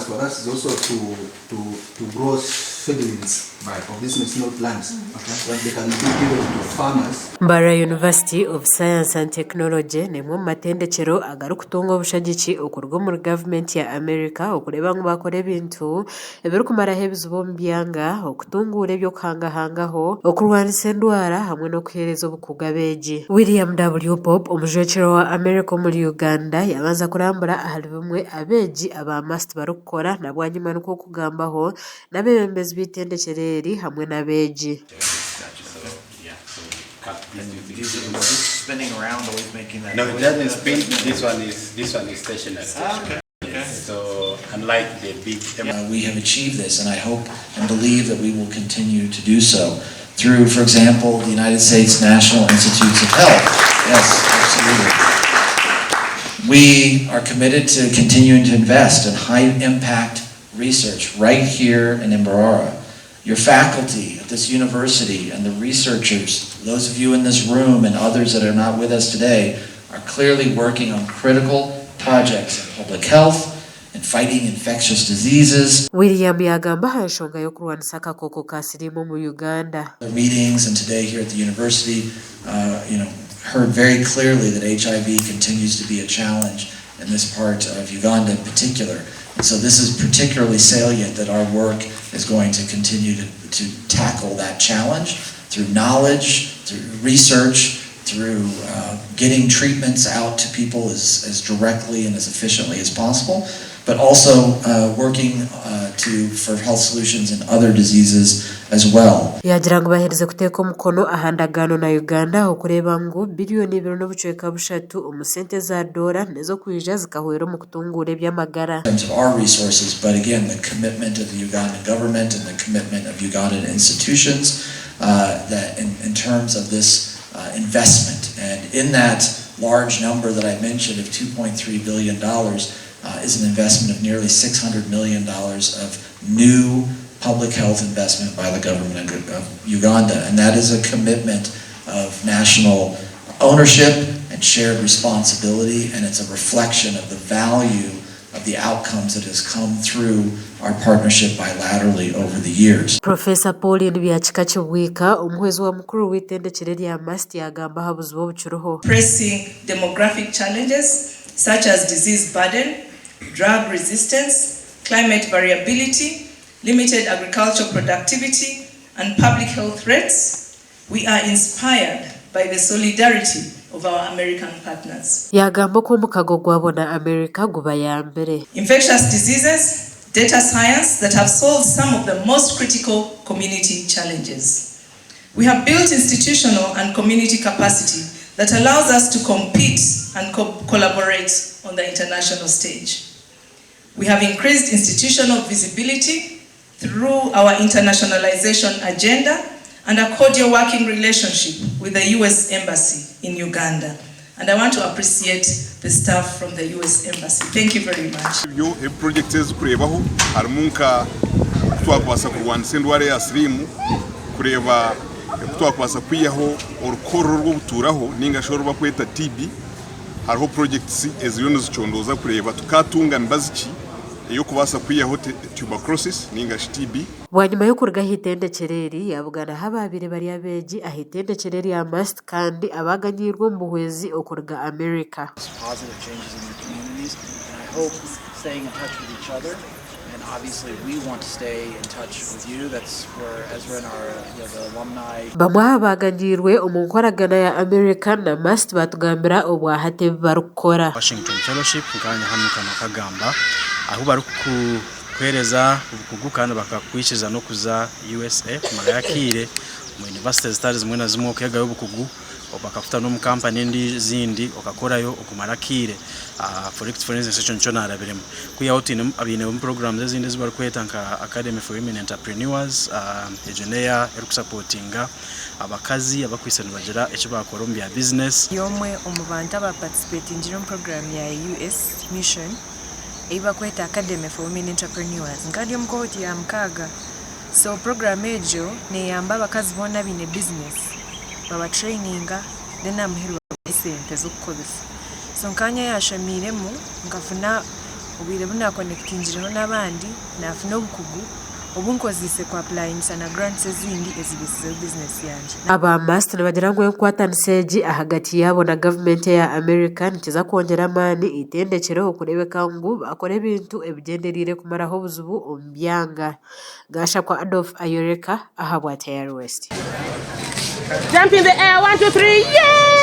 purpose for us is also to, to, to grow seedlings of these medicinal plants that they can be given to farmers. Mbarara University of Science and Technology n'emwe omu matendekero agarikutunga obushagiki okuruga omuri gavumenti ya America okureeba ngu baakora ebintu ebirikumaraho ebizibu omu byanga, okutunguura eby'okuhangahangaho, okurwanisa endwara hamwe n'okuheereza obukugu abeegi. William W. Pope, omujwekyerwa wa America omuri Uganda yaabanza kurambura ahari bimwe abeegi aba MUST barikukora na bwanyima nikwo kugambaho n'abeebembezi b'eitendekyero eri hamwe n'abeegi. We have achieved this and I hope and believe that we will continue to do so through, for example, the United States National Institutes of Health. Yes, absolutely. We are committed to continuing to invest in high impact research right here in Mbarara. Your faculty at this university and the researchers, those of you in this room and others that are not with us today, are clearly working on critical projects in public health and fighting infectious diseases. William yaagamba aha nshonga y'okurwanisa akakooko ka siriimu omu Uganda. Meetings and today here at the university, uh, you know, heard very clearly that HIV continues to be a challenge in this part of Uganda in particular. And so this is particularly salient that our work is going to continue to, to tackle that challenge through knowledge, through research, through uh, getting treatments out to people as, as directly and as efficiently as possible, but also uh, working uh, to for health solutions in other diseases as well. Yaagira ngu baherize kuteeka omukono aha ndagaano na Uganda okureeba ngu biriyoni ibiri n'obucweka bushatu omu sente za doora n'ez'okwija zikahwera omu kutunguura eby'amagara. In terms of our resources, but again, the commitment of the Ugandan government and the commitment of Ugandan institutions uh, that in, in terms of this uh, investment. And in that large number that I mentioned of $2.3 billion uh, is an investment of nearly $600 million of new public health investment by the government of Uganda. And that is a commitment of national ownership and shared responsibility, and it's a reflection of the value of the outcomes that has come through our partnership bilaterally over the years. Professor Pauline Byakika Kibwika, omuhwezi wa mukuru w'eitendekyero erya MUST yaagamba aha buzibu obukiriho. Pressing demographic challenges such as disease burden, drug resistance, climate variability, limited agricultural productivity, and public health threats, we are inspired by the solidarity of our American partners. Yaagamba oku omukago gwabo na Amerika gubayambire. Infectious diseases, data science that have solved some of the most critical community challenges. We have built institutional and community capacity that allows us to compete and co collaborate on the international stage. We have increased institutional visibility through our internationalization agenda and a cordial working relationship with the US Embassy in Uganda. And I want to appreciate the staff from the US Embassy. Thank you very much. Ebyo ebi purojekiti ezi zirikureebaho harimu nka oku twakubaasa kurwanisa endwara eya siriimu, kureeba oku twakubaasa kwihaho orukorro rw'obutuuraho ninga shi oru barikweta TB. Hariho purojekiti eziriyo nizicondooza kureeba tukaatunga mibazi ki ey'okubaasa kwihaho tuberculosis ninga shi TB. Bwanyima y'okuruga aha itendekyero eri, yaabuganaho abaabaire bari abeegi aha itendekyero erya MUST kandi abaaganyiirwe omu buhwezi okuruga America. positive changes in your communities and I hope staying in touch with each other and obviously we want to stay in touch with you that's where Ezra and our you know, the alumni Bamwe aha baaganyiirwe omu nkoragana ya America na MUST baatugambira obwahati ebi barikukora. Washington Fellowship nkanya hanu nka nakagamba ahu barikukuhereza obukugu kandi bakakwikiriza n'okuza USA kumarayo akaire omu university zitari zimwe na zimwe okegayo obukugu bakakuta n'omu kampani ezindi okakorayo okumara akaire for instance ekyo nikyo narabiremu. Kwihaho twine bainemu programs ezindi ezi barikweta nka Academy for Women Entrepreneurs egyo neya erikusapotinga abakazi abakwaitse nibagira eki baakora omu bya bizinesi. Ndi omwe omu bantu aba participatingire omu program ya US Mission ei bakweta Academy for Women Entrepreneurs. Nkaba ndi omu cohort ya mukaaga. So program egyo neyamba abakazi boona abaine business, baba traininga then aha muheru babaha esente z'okukozesa. So nkanye ahashomiiremu nkafuna. Obwire bu naakonekitingireho n'abandi, naafuna obukugu obu nkozeise kuapulayingisa na grants ezindi ezibaisizeho bizinesi yangye. Aba MUST nibagira ngu enkwatanisa egi ahagati yaabo na gavumenti eya America nikiza kwongyera amaani eitendekyero okureebeka ngu baakora ebintu ebigyendereire kumaraho obuzibu omu byanga. Gashakwa Adolf ayoreka ahabwa Tayari West. Jump in the air, one, two, three, yeah!